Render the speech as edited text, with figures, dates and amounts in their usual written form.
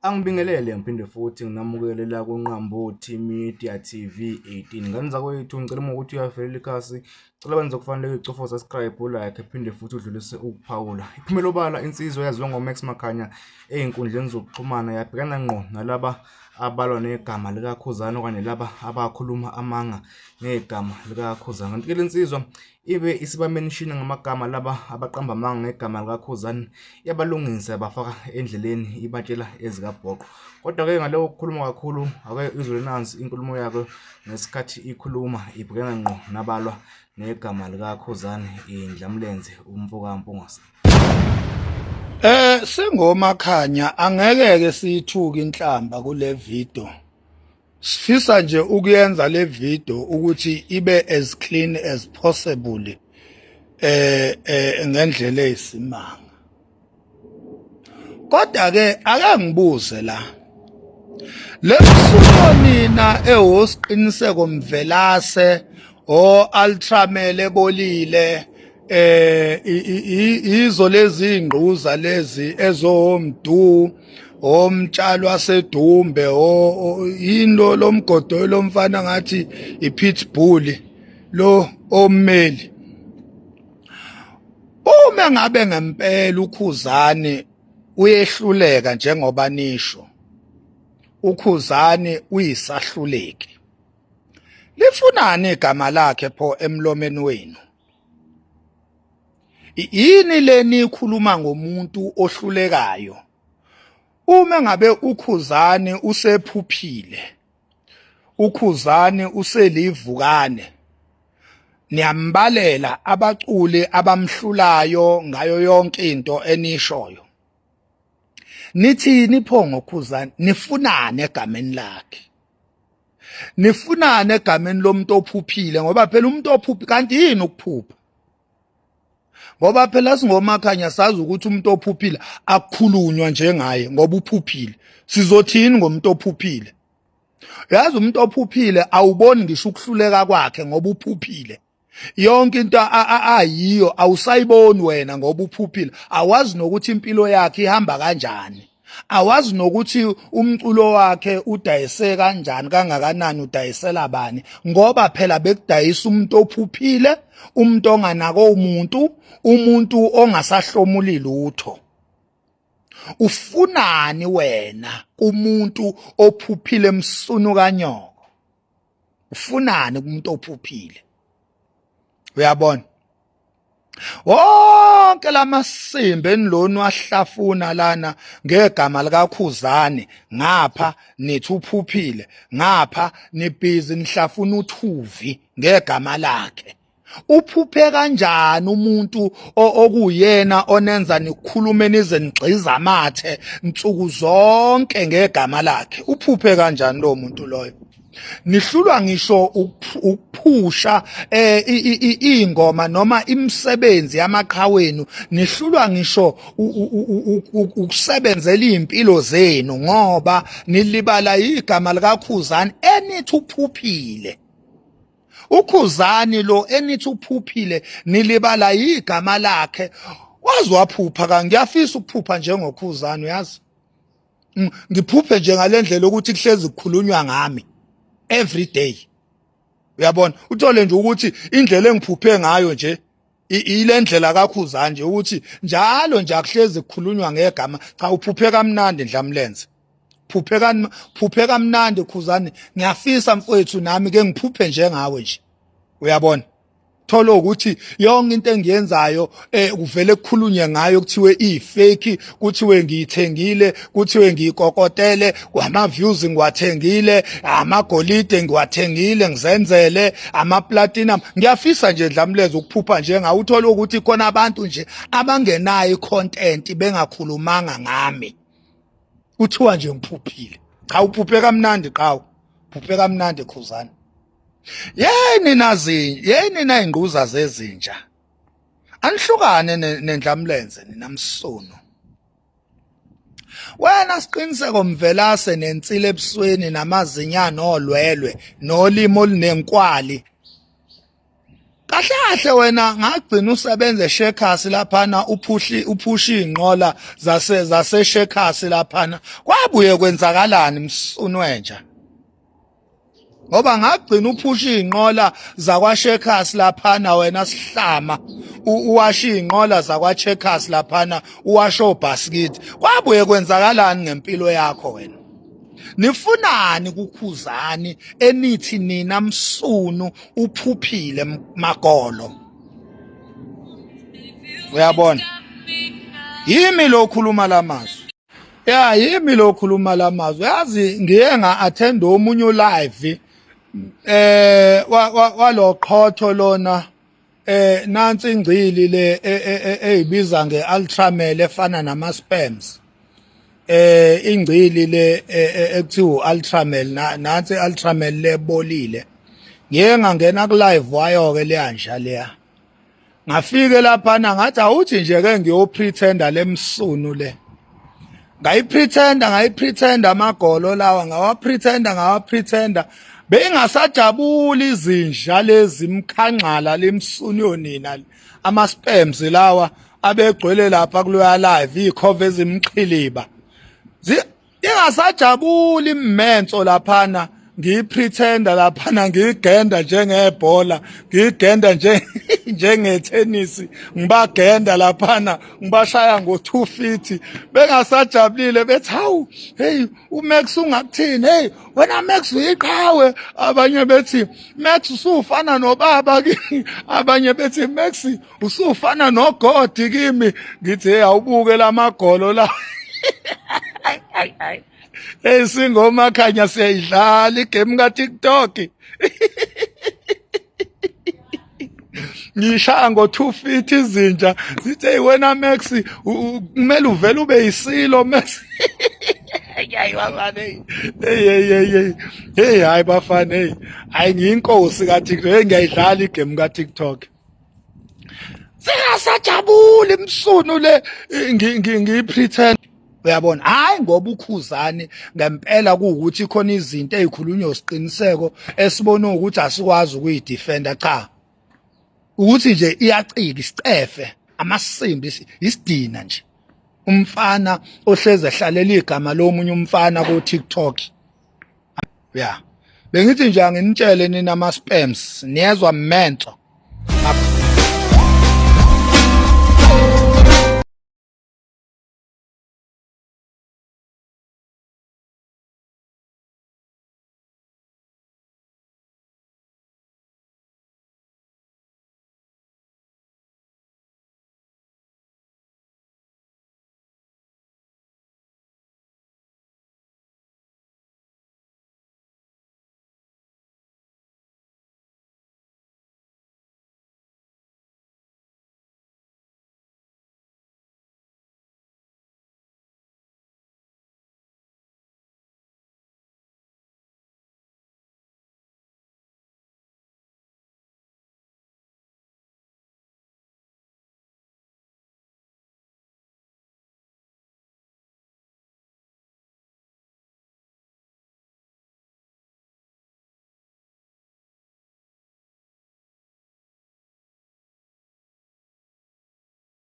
Angibingelele ngiphinde futhi nginamukele la kuNqambothi Media TV 18. Ngane zakwethu ngicela uma ukuthi uyavelela ikhasi, cela wenze okufanele ucofa subscribe, ulike phinde futhi udlulise ukuphawula. Iphumela obala insizwa eyaziwa ngoMax Makhanya ey'nkundleni zokuxhumana yabhekana ngqo nalaba abalwa negama likaKhuzani okanye laba abakhuluma amanga ngegama likaKhuzani. Kanti-ke le nsizwa ibe isibamenishina ngamagama laba abaqamba amanga ngegama likaKhuzani iyabalungisa yabafaka endleleni ibatshela ezikabhoqo. Kodwa-ke ngaloko kukhuluma kakhulu ake izwe nansi inkulumo yakhe ngesikhathi ikhuluma ibhekana ngqo nabalwa negama likaKhuzani indlamlenze umfo kaMpungose. Singomakhanya angeke ke siyithuke inhlamba kule video. Sifisa nje ukuyenza le video ukuthi ibe as clean as possible ngendlela eyisimanga. Kodwa ke ake ngibuze la. Lemsuko nina ehosiqiniseko Mvelase o Ultramele bolile izo lezi ingquza lezi ezomdu omtshalo wasedumbe o yini lo lomgodo lomfana ngathi ipitbull lo ommeli uma ngabe ngempela ukhuzani uyehluleka njengoba nisho ukhuzani uyisahluleki lifunani igama lakhe pho emlomeni wenu Yini le nikhuluma ngomuntu ohlulekayo? Uma ngabe uKhuzani usephuphile, uKhuzani uselivukane, niyambalela abaculi abamhlulayo ngayo yonke into enishoyo. Nithini pho ngoKhuzani? Nifunani egameni lakhe? Nifunani egameni lomuntu ophuphile? Ngoba phela umuntu ophuphi kanti yini ukuphupha? Ngoba phela singomakhanya sazi ukuthi umuntu ophuphile akukhulunywa njengaye ngoba uphuphile. Sizothini ngomuntu ophuphile? Yazi umuntu ophuphile awuboni ngisho ukuhluleka kwakhe ngoba uphuphile. Yonke into ayiyo awusayiboni wena ngoba uphuphile. Awazi nokuthi impilo yakhe ihamba kanjani. Awazi nokuthi umculo wakhe udayise kanjani kangakanani udayisela bani ngoba phela bekudayisa umuntu ophuphile, umuntu onganako umuntu, umuntu ongasahlomuli lutho. Ufunani wena kumuntu ophuphile msunu kanyoko? Ufunani kumuntu ophuphile? Uyabona? Wonke lamasimba enilona wahlafuna lana ngegama likaKhuzani ngapha nithi uphuphile ngapha nibhizi nihlafuna uthuvi ngegama lakhe. Uphuphe kanjani umuntu okuyena onenza nikhulume nize nigxiza amathe nsuku zonke ngegama lakhe? Uphuphe kanjani lo muntu loyo? Nihlulwa ngisho ukuphusha ingoma noma imisebenzi yamaqhawenu, nihlulwa ngisho ukusebenzela izimpilo zenu ngoba nilibala igama likaKhuzani enithi uphuphile. UKhuzani lo enithi uphuphile nilibala igama lakhe. Waze waphupha ka ngiyafisa ukuphupha njengoKhuzani uyazi. Ngiphuphe nje ngalendlela ukuthi kuhlezi kukhulunywa ngami every day. Uyabona? Uthole nje ukuthi indlela engiphuphe ngayo nje ile ndlela kaKhuzani nje ukuthi njalo nje akuhlezi kukhulunywa ngegama. Cha uphuphe kamnandi Ndlamlenze. Phuphe kan phuphe kamnandi Khuzani. Ngiyafisa mfowethu nami ke ngiphuphe njengawe nje. Uyabona? Thola ukuthi yonke into engiyenzayo kuvele kukhulunywe ngayo kuthiwe i-fake, kuthiwe ngiyithengile, kuthiwe ngiyikokotele, ama views ngiwathengile, amagolide ngiwathengile ngizenzele, ama platinum. Ngiyafisa nje Dlamleza ukuphupha njengawe uthola ukuthi khona abantu nje abangenayo i-content bengakhulumanga ngami. Kuthiwa nje ngiphuphile. Cha uphuphe kamnandi qhawe. Phuphe kamnandi Khuzani. Yey nina zinja, yey nina ingquza zezinja. Anihlukane nendlamlenze nina msunu. Wena Siqiniseko Mvelase nensila ebusweni namazinyane olwelwe nolimo olunenkwali. Kahle kahle wena ngagcina usebenza eShekasi laphana uphuhli uphusha inqola zase zaseShekasi laphana kwabuye kwenzakalani msunwenja ngoba ngagcina uphusha izinqola zakwaShekhas laphana wena sihlama uwasha izinqola zakwaCheckers laphana uwasha obhasikidi kwabuye kwenzakalani ngempilo yakho wena nifunani kukhuzani enithi nina msunu uphuphile magolo uyabona yimi lo khuluma lamazwi Ya yimi lo khuluma lamazwi yazi ngiye nga attend omunye live eh waloqhotho lona eh nansi ingcili le e, e, e, eyibiza ngeultramel efana nama sperms eh ingcili le ekuthiwa ultramel nansi ultramel lebolile ngiye ngangena ku live wayo ke leyanja leya ngafike laphana ngathi awuthi nje ke ngiyopretenda lemsunu le ngayipretenda ngayipretenda amagolo lawa ngawapretenda ngawapretenda bengasajabuli izinja lezi mkhangxala lemsunu yonina ama sperms lawa abegcwele lapha kuloya live ikhova ezimxhiliba Ingasajabuli imenso laphana ngiyipretender laphana ngiyigenda njengebhola ngiyigenda nje njengethenisi ngibagenda laphana ngibashaya ngo-2 feet bengasajabulile bethi hawu hey uMax ungakuthini hey wena Max uyiqhawe abanye bethi Max usufana nobaba kimi abanye bethi Max usufana nogodi kimi ngithi hey awubuke lamagolo la hey singomakhanya siyayidlala igame ka TikTok ngishaya ngo-2 feet izinja zithi hey wena Max kumele uvele ube yisilo Max hayi bafana hey hey hey hey hey hayi bafana hey hayi ngiyinkosi ka TikTok hey ngiyayidlala igame ka TikTok singasajabuli imsunu le ngiyipretend uyabona hayi ngoba ukhuzani ngempela kuwukuthi khona izinto ezikhulunywa siqiniseko esibona ukuthi asikwazi ukuyidefenda cha ukuthi nje iyacika isicefe amasimbi isidina nje umfana ohleze ehlalela igama lomunye umfana ku TikTok ya bengithi nje anginitshele nina ama spams niyezwa menso.